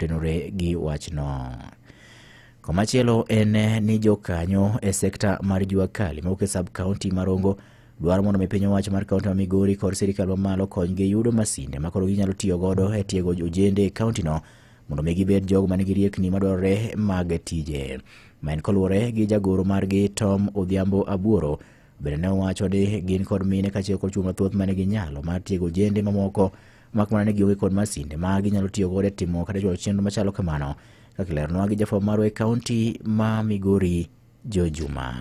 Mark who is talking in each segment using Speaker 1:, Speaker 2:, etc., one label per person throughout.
Speaker 1: Kotenore gi wachno. Komachielo en ni jokanyo e sekta mar jua kali mawuok e sub county ma Rongo dwaro mondo mi piny owacho mar kaunti ma Migori kod sirikal mamalo konygi yudo masinde ma koro ginyalo tiyo godo e tiego ojende e kaunti no mondo mi gibed jogo manigi riekni madwarore mag tije. Ma en koluwore gi jagoro margi Tom Odhiambo Abuoro bende ne owacho ni gin kod mine kaachiel kod chwo mathoth manigi nyalo mar tiego ojende mamoko mak mana ni gionge kod masinde ma ginyalo tiyo godo e timo kata chwalo chenro machalo kamano kaka ileronwa gi jafwambo marwa e kaunti ma Migori Joe Juma.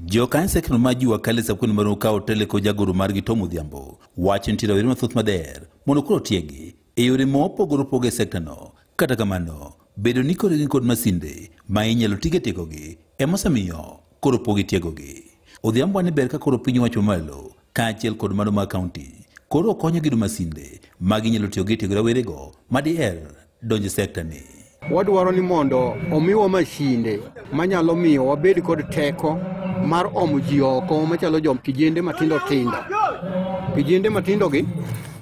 Speaker 2: Jokanyo sekno ma jua kali sub-county ma Rongo ka otele kod jagoro margi Tom Odhiambo wacho nitie rawere mathoth mader mondo koro otiegi e yore mopogore opogore e sekta no. Kata kamano, bedo ni koro gin kod masinde ma inyalo tigo e tiegogi ema osemiyo koro pok gitiegogi. Odhiambo ni ber ka koro piny owacho mamalo kaachiel kod mano mar kaunti koro konyo gi masinde ma ginyalo tiyogo e tiego rawerego ma diher donjo e sekta ni.
Speaker 3: Wadwaro ni mondo omiwa masinde manyalo miyo wabed kod teko mar omo ji oko machalo jo kijende matindo tindo. Kijende matindo gi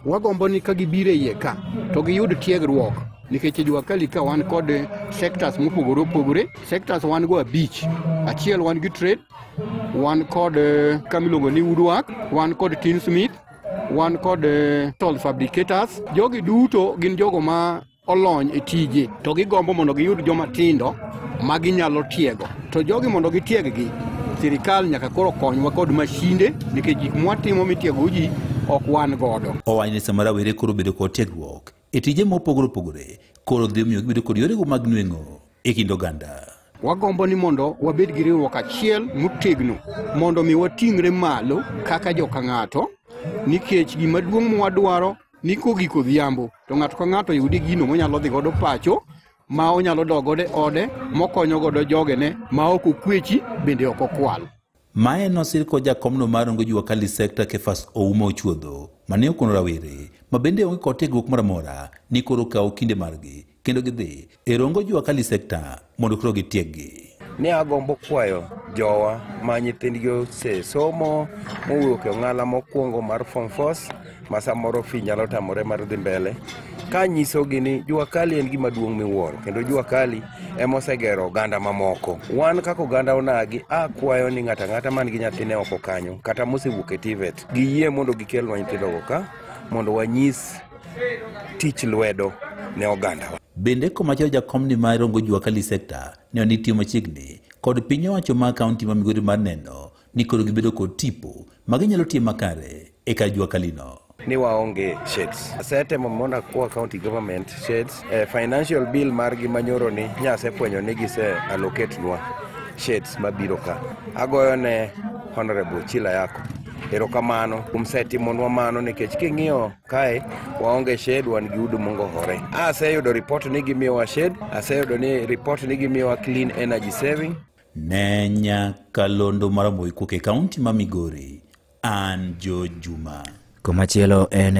Speaker 3: wagombo ni ka gibiro e iye ka to giyud tiegruok nikech e jua kali ka wan kod sectors mopogore opogore. Sectors wan go 5. Achiel wan gi trade, wan kod kama iluongo ni woodwork, wan kod tinsmith, wan kod tool fabricators. Jogi duto gin jogo ma olony e tije to gigombo mondo giyud joma tindo ma ginyalo tiego. To jogi mondo gitieggi, sirikal nyaka koro konywa kod mashinde nikech gik mwatimo mitiego ji ok wan godo.
Speaker 2: Owacho ni sama rawere koro bedo kod tiegruok e tije mopogore opogore koro dhi miyo gibedo kod yorego mag nweng'o e kind oganda.
Speaker 3: Wagombo ni mondo wabed gi riwruok achiel motegno mondo mi wating're malo kaka joka ng'ato nikech gima duong' mwadwaro ni kogik odhiambo to ng'ato ka ng'ato yudi gino monyalo dhi godo pacho ma onyalo dok godo e ode mokonyo godo jogene ma ok okwechi bende ok okwal.
Speaker 2: Mae nosir kod jakomno mar Rongo Jua Kali Sector Kefas Ouma Ochuodho mane okono rawere ma bende onge kod tiegruok moro amora ni koro kaw kinde margi kendo gidhi e Rongo Jua Kali Sector mondo koro gitieggi.
Speaker 4: Ne agombo kwayo jowa ma nyithindgi osesomo mowuok e ong'ala mokwongo mar form 4 ma samoro fi nyalo tamore mar dhi mbele, kanyisogi ni jua kali en gima duong' miwuoro kendo jua kali ema osegero oganda mamoko. Wan kaka oganda onagi akwayo ni ng'ato ang'ata man gi nyathine oko kanyo kata mosewuok e TVET giyie mondo gikelnwa nyithindogo ka mondo wanyis tich lwedo ne ogandawa.
Speaker 2: Bende komachielo jakomni mar Rongo Jua Kali Sector ne nitie machiegni kod piny owacho mar kaunti ma Migori mar neno ni koro gibedo kod tipo ma ginyalo tiyo makare e kar jua kali no.
Speaker 4: Ni waonge shades. Asetemo mondo akwa county government shades. Financial bill margi manyoro ni nyasefwenyo ni gise allocate nwa shades mabiro ka. Agoyo ne Honorable Chila Yako erokamano kuom setimonwa mano nikech king'iyo kae waonge shade, wan gi udu mongohore. Aseyudo report ni gimiyowa shade, aseyudo ni report ni gimiyowa clean energy saving.
Speaker 2: Ne nyakalondo mar Moi kuok e kaunti ma Migori, an Joe Juma.
Speaker 1: Komachielo en